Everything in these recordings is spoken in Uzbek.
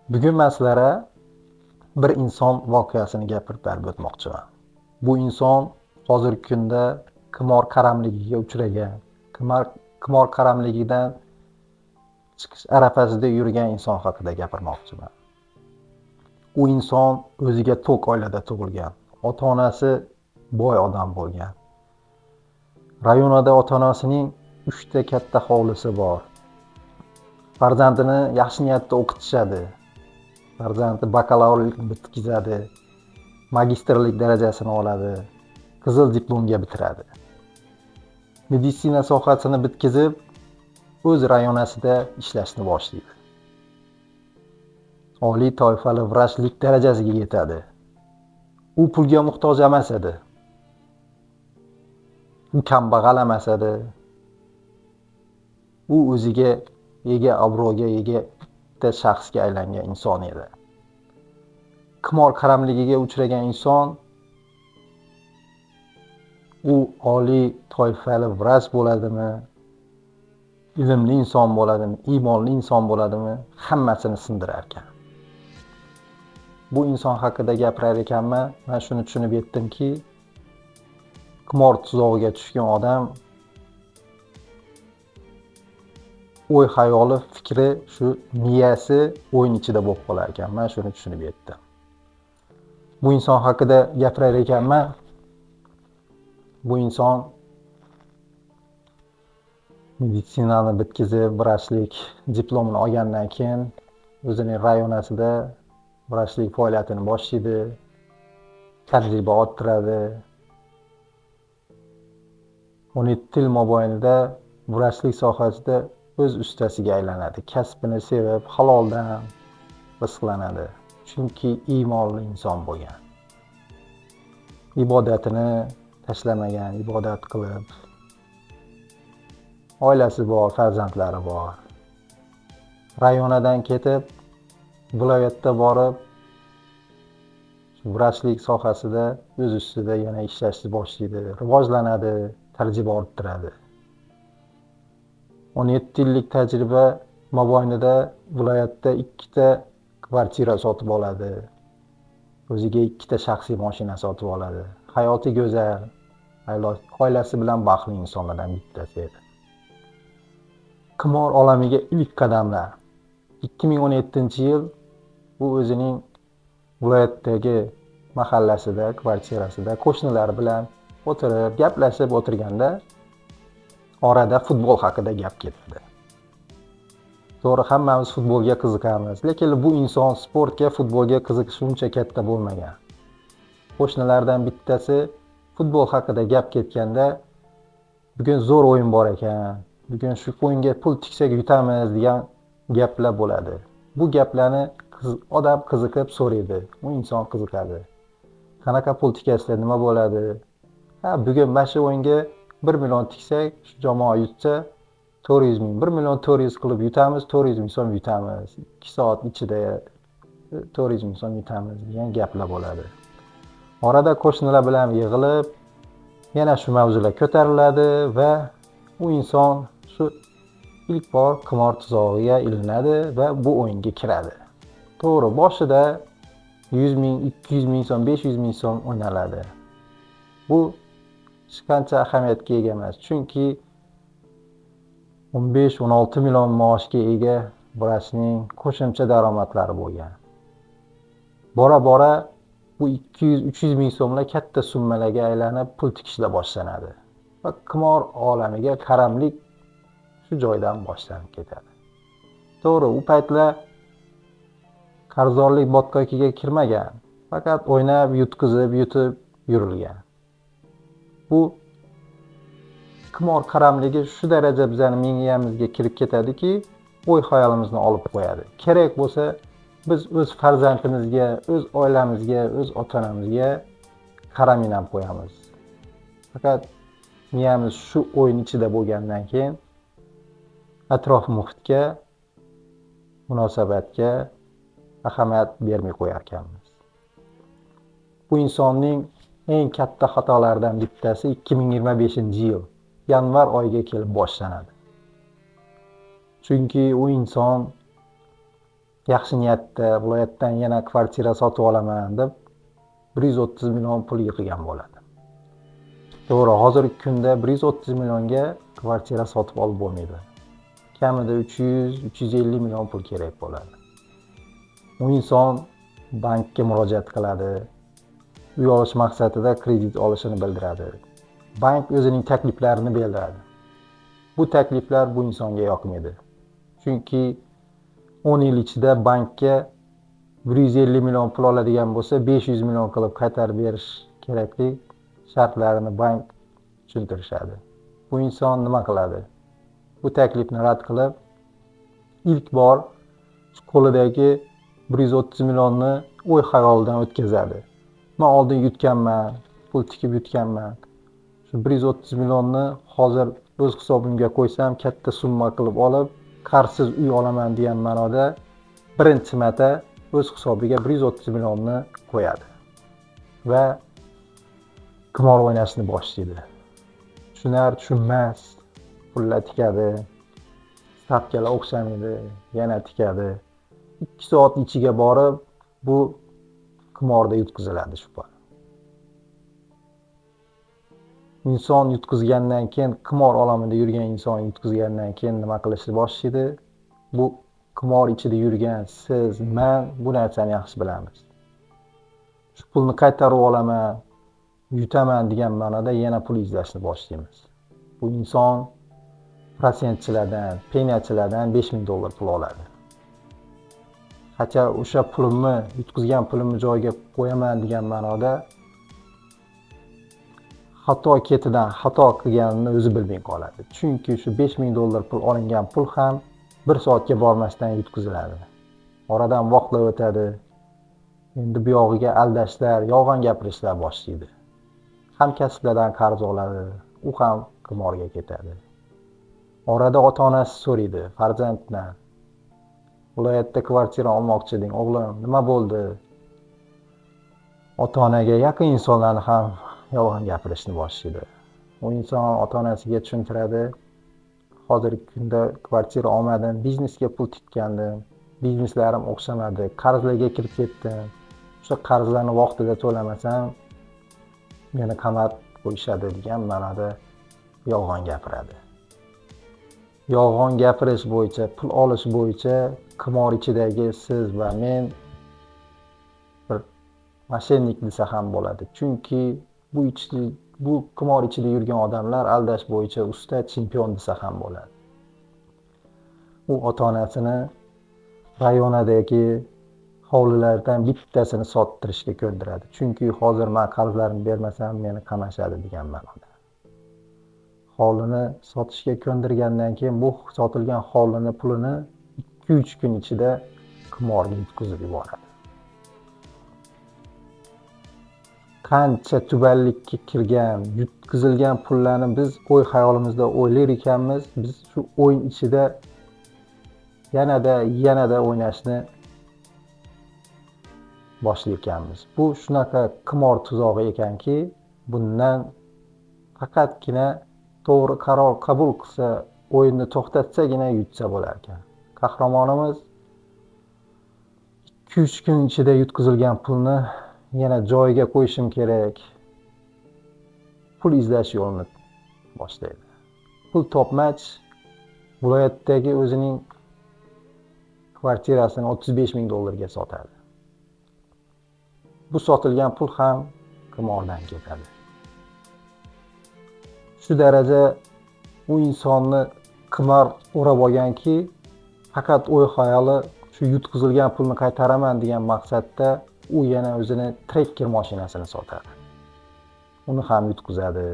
Bugun men sizlarga bir inson voqeasini gapirib berib o'tmoqchiman. Bu inson hozirgi kunda qimor qaramligiga uchragan, qimor qaramligidan chiqish arafasida yurgan inson haqida gapirmoqchiman. U inson o'ziga to'q oilada tug'ilgan. Ota-onasi boy odam bo'lgan. Rayonida ota-onasining 3 ta katta hovlisi bor. Farzandini yaxshi niyatda o'qitishadi. Farzandi bakalavrlikni bitkazadi, magistrlik darajasini oladi, qizil diplomga bitiradi. Meditsina sohasini bitkazib, o'z rayonasida ishlashni boshlaydi. Oliy toifali vrachlik darajasiga yetadi. U pulga muhtoj emas edi. U kambag'al emas edi. U o'ziga ega, obro'ga ega bitta shaxsga aylangan inson edi. Qimor qaramligiga uchragan inson u oliy toifali vrach bo'ladimi, ilmli inson bo'ladimi, iymonli inson bo'ladimi, hammasini sindirar ekan. Bu inson haqida gapirar ekanman, men shuni tushunib yetdimki, qimor tuzog'iga tushgan odam o'y xayoli, fikri, shu miyasi o'yin ichida bo'lib qolar ekan. Men shuni tushunib yetdim. Bu inson haqida gapirar ekanman, bu inson meditsinani bitkazib, vrachlik diplomini olgandan keyin o'zining rayonasida vrachlik faoliyatini boshlaydi, tajriba orttiradi. 17 yil mobaynida vrachlik sohasida o'z ustasiga aylanadi. Kasbini sevib, haloldan rizqlanadi. Chunki iymonli inson bo'lgan. Ibodatini tashlamagan, ibodat qilib, oilasi bor, farzandlari bor. Rayonadan ketib, viloyatda borib, vrachlik sohasida o'z ustida yana ishlashni boshlaydi, rivojlanadi, tajriba orttiradi. 17 yillik tajriba mobaynida viloyatda 2 ta kvartira sotib oladi. O'ziga 2 ta shaxsiy mashina sotib oladi. Hayoti go'zal, oilasi bilan baxtli insonlardan bittasi edi. Qimor olamiga ilk qadamlar. 2017-yil u o'zining viloyatdagi mahallasida, kvartirasida qo'shnilari bilan o'tirib, gaplashib o'tirganda orada futbol haqida gap ketdi. To'g'ri, hammamiz futbolga qiziqamiz, lekin bu inson sportga, futbolga qiziqishi uncha katta bo'lmagan. Qo'shnilardan bittasi futbol haqida gap ketganda, bugun zo'r o'yin bor ekan, bugun shu o'yinga pul tiksak yutamiz degan gaplar bo'ladi. Bu gaplarni odam qiziqib so'raydi, u inson qiziqadi. Qanaqa pul tikasizlar, nima bo'ladi? Ha, bugun mana shu o'yinga 1 million tiksak, shu jamoa yutsa 400 ming, 1 million 400 qilib yutamiz, 400 ming so'm yutamiz. 2 soat ichida 400 ming so'm yutamiz degan gaplar bo'ladi. Orada qo'shnilar bilan yig'ilib, yana shu mavzular ko'tariladi va u inson shu ilk bor qimor tuzog'iga ilinadi va bu o'yinga kiradi. To'g'ri, boshida 100 ming, 200 ming so'm, 500 ming so'm o'ynaladi. Bu hech qancha ahamiyatga ega emas, chunki 15-16 million maoshga ega vrachning qo'shimcha daromadlari bo'lgan. Bora-bora bu 200-300 ming so'mlar katta summalarga aylanib pul tikishlar boshlanadi. Va qimor olamiga qaramlik shu joydan boshlanib ketadi. To'g'ri, u paytlar qarzdorlik botqoqiga kirmagan, faqat o'ynab, yutqizib, yutib yurilgan. Bu qimor qaramligi shu daraja bizning miyamizga kirib ketadiki, o'y xayolimizni olib qo'yadi. Kerak bo'lsa, biz o'z farzandimizga, o'z oilamizga, o'z ota-onamizga qaramini ham qo'yamiz. Faqat miyamiz shu o'yin ichida bo'lgandan keyin atrof muhitga, munosabatga ahamiyat bermay qo'yar ekanmiz. Bu insonning eng katta xatolaridan bittasi 2025-yil yanvar oyiga kelib boshlanadi. Chunki u inson Yaxshi niyatda viloyatdan yana kvartira sotib olaman deb 130 million pul yig'gan bo'ladi. To'g'ri, hozirgi kunda 130 millionga kvartira sotib olib bo'lmaydi. Kamida 300-350 million pul kerak bo'ladi. U inson bankka murojaat qiladi. Uy olish maqsadida kredit olishini bildiradi. Bank o'zining takliflarini bildiradi. Bu takliflar bu insonga yoqmaydi. Chunki 10 yil ichida bankka 150 million pul oladigan bo'lsa, 500 million qilib qaytarib berish kerakli shartlarini bank tushuntirishadi. Bu inson nima qiladi? Bu taklifni rad qilib, ilk bor qo'lidagi 130 millionni o'y xayolidan o'tkazadi. Men oldin yutganman, pul tikib yutganman. Shu 130 millionni hozir o'z hisobimga qo'ysam, katta summa qilib olib, qarzsiz uy olaman degan ma'noda birinchi marta o'z hisobiga 130 millionni qo'yadi va qimor o'ynashni boshlaydi. Tushunar, tushunmas pullar tikadi, stavkalar o'xshamaydi, yana tikadi. 2 soat ichiga borib, bu qimorda yutqiziladi shu pul. Inson yutqizgandan keyin, qimor olamida yurgan inson yutqizgandan keyin nima qilishni boshlaydi? Bu qimor ichida yurgan siz, men bu narsani yaxshi bilamiz. Shu pulni qaytarib olaman, yutaman degan ma'noda yana pul izlashni boshlaymiz. Bu inson protsentchilardan, penyachilardan 5000 dollar pul oladi. Hacha o'sha pulimni, yutqizgan pulimni joyiga qo'yaman degan ma'noda xato ketidan xato qilganini o'zi bilmay qoladi. Chunki shu 5000 dollar pul olingan pul ham bir soatga bormasdan yutqiziladi. Oradan vaqtlar o'tadi. Endi bu yog'iga aldashlar, yolg'on gapirishlar boshlaydi. Hamkasblardan qarz oladi, u ham qimorga ketadi. Orada ota-onasi so'raydi farzanddan. Viloyatda kvartira olmoqchi eding, o'g'lim, nima bo'ldi? Ota-onaga yaqin insonlarni ham yolg'on gapirishni boshlaydi. U inson ota-onasiga tushuntiradi. Hozirgi kunda kvartira olmadim, biznesga pul tikkandim, bizneslarim o'xshamadi, qarzlarga kirib ketdim. O'sha qarzlarni vaqtida to'lamasam, meni qamab qo'yishadi degan ma'noda yolg'on gapiradi. Yolg'on gapirish bo'yicha, pul olish bo'yicha qimor ichidagi siz va men bir moshennik desa ham bo'ladi. Chunki bu qimor ichida yurgan odamlar aldash bo'yicha usta, chempion desa ham bo'ladi. U ota-onasini rayonadagi hovlilardan bittasini sottirishga ko'ndiradi. Chunki hozir men qarzlarimni bermasam, meni qamashadi degan ma'noda. Hovlini sotishga ko'ndirgandan keyin bu sotilgan hovlini pulini 2-3 kun ichida qimorga yutqizib yuboradi. Qancha tubanlikka kirgan, yutqizilgan pullarni biz o'y xayolimizda o'ylar ekanmiz, biz shu o'yin ichida yanada o'ynashni boshlayotganmiz. Bu shunaqa qimor tuzog'i ekanki, bundan faqatgina to'g'ri qaror qabul qilsa, o'yinni to'xtatsagina yutsa bo'lar ekan. Qahramonimiz 2-3 kun ichida yutqizilgan pulni yana joyiga qo'yishim kerak. Pul izlash yo'lini boshlaydi. Pul topmach viloyatdagi o'zining kvartirasini 35 ming dollarga sotadi. Bu sotilgan pul ham qimordan ketadi. Shu daraja u insonni qimor o'rab olganki, faqat o'y xayoli shu yutqizilgan pulni qaytaraman degan maqsadda u yana o'zini trekker mashinasini sotadi. Uni ham yutqizadi.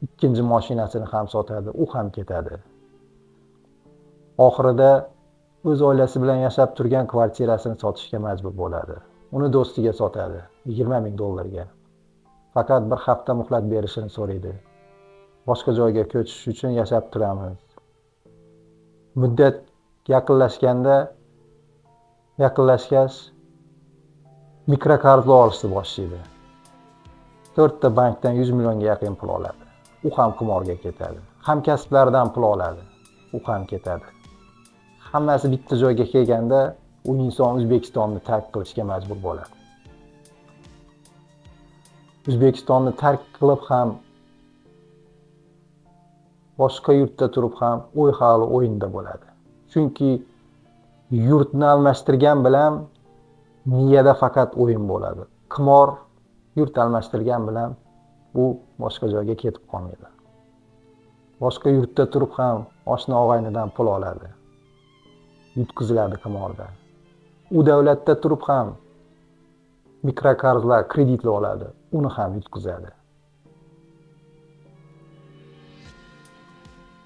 Ikkinchi mashinasini ham sotadi, u ham ketadi. Oxirida o'z oilasi bilan yashab turgan kvartirasini sotishga majbur bo'ladi. Uni do'stiga sotadi 20 ming dollarga. Faqat bir hafta muhlat berishini so'raydi. Boshqa joyga ko'chish uchun yashab turamiz. Muddat yaqinlashgach mikroqarzlar olishni boshlaydi. 4 ta bankdan 100 millionga yaqin pul oladi. U ham qimorga ketadi. Hamkasblaridan pul oladi. U ham ketadi. Hammasi bitta joyga kelganda U inson O'zbekistonni tark qilishga majbur bo'ladi. O'zbekistonni tark qilib ham, boshqa yurtda turib ham o'y xayoli o'yinda bo'ladi. Chunki yurtni almashtirgan bilan miyada faqat o'yin bo'ladi. Qimor yurt almashtirgan bilan u boshqa joyga ketib qolmaydi. Boshqa yurtda turib ham oshna og'aynidan pul oladi. Yutqiziladi qimorda. U davlatda turib ham mikroqarzlar, kreditlar oladi, uni ham yutqizadi.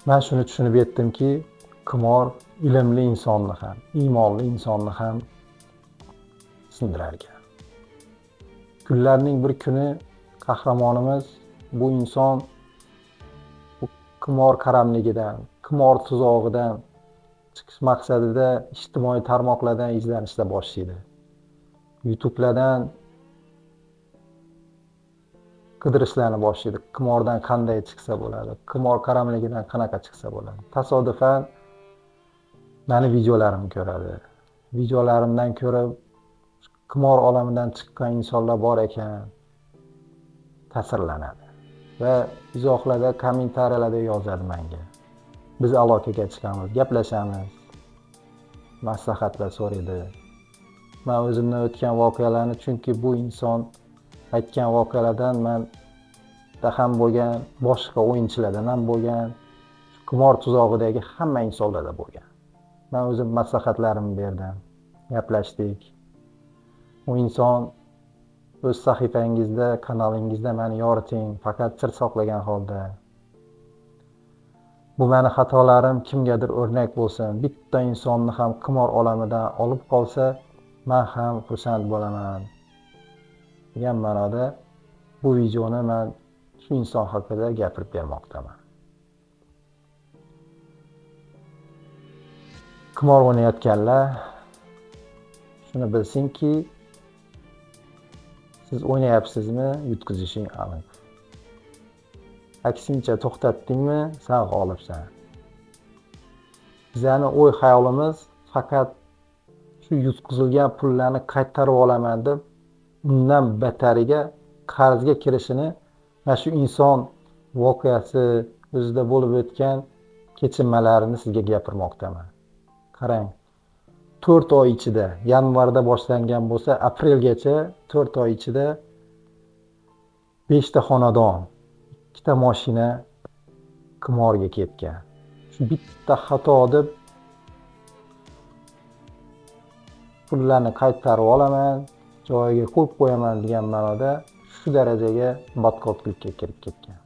Men shuni tushunib yetdimki, qimor ilmli insonni ham, iymonli insonni ham sindirar ekan. Kunlarning bir kuni qahramonimiz bu inson bu qimor qaramligidan, qimor tuzog'idan chiqish maqsadida ijtimoiy tarmoqlardan izlanishda boshlaydi. YouTube'lardan qidirishlarni boshlaydi. Qimordan qanday chiqsa bo'ladi, qimor qaramligidan qanaqa chiqsa bo'ladi. Tasodifan meni videolarimni ko'radi. Videolarimdan ko'rib qimor olamidan chiqqan insonlar bor ekan, ta'sirlanadi va izohlarda, kommentariyalarda yozadi menga. Biz aloqaga chiqamiz, gaplashamiz, maslahatlar so'raydi. Men o'zimdan o'tgan voqealarni, chunki bu inson aytgan voqealardan menda ham bo'lgan, boshqa o'yinchilardan ham bo'lgan, qimor tuzog'idagi hamma insonlarda bo'lgan. Men o'zim maslahatlarimni berdim, gaplashdik. U inson o'z sahifangizda, kanalingizda meni yoriting, faqat sir saqlagan holda. Bu meni xatolarim kimgadir o'rnak bo'lsin. Bitta insonni ham qimor olamidan olib qolsa, men ham xursand bo'laman degan ma'noda bu videoni men shu inson haqida gapirib bermoqdaman. Qimor o'ynayotganlar shuni bilsinki, siz o'ynayapsizmi, yutqizishing aniq. Aksincha to'xtatdingmi, sen g'olibsan. Bizani o'y xayolimiz faqat shu yutqizilgan pullarni qaytarib olaman deb undan batariga qarzga kirishini mana shu inson voqeasi o'zida bo'lib o'tgan kechinmalarini sizga gapirmoqdaman. Qarang, 4 oy ichida, yanvarda boshlangan bo'lsa, aprelgacha 4 oy ichida 5 ta xonadon, 2 ta mashina qimorga ketgan. Shu bitta xato deb pullarni qaytarib olaman, joyiga qo'yib qo'yaman degan ma'noda shu darajaga botqoqlikka kirib ketgan.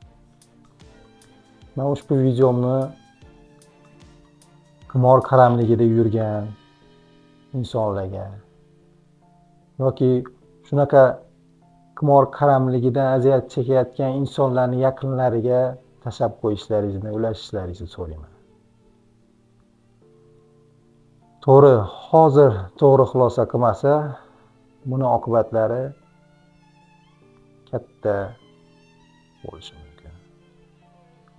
Men ushbu videomni qimor qaramligida yurgan insonlarga yoki shunaqa qimor qaramligidan aziyat chekayotgan insonlarning yaqinlariga tashlab qo'yishlaringizni, ulashishlaringizni so'rayman. To'g'ri, hozir to'g'ri xulosa qilmasa, buni oqibatlari katta bo'lishi mumkin.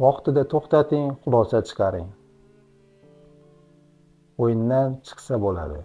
Vaqtida to'xtating, xulosa chiqaring. O'yindan chiqsa bo'ladi.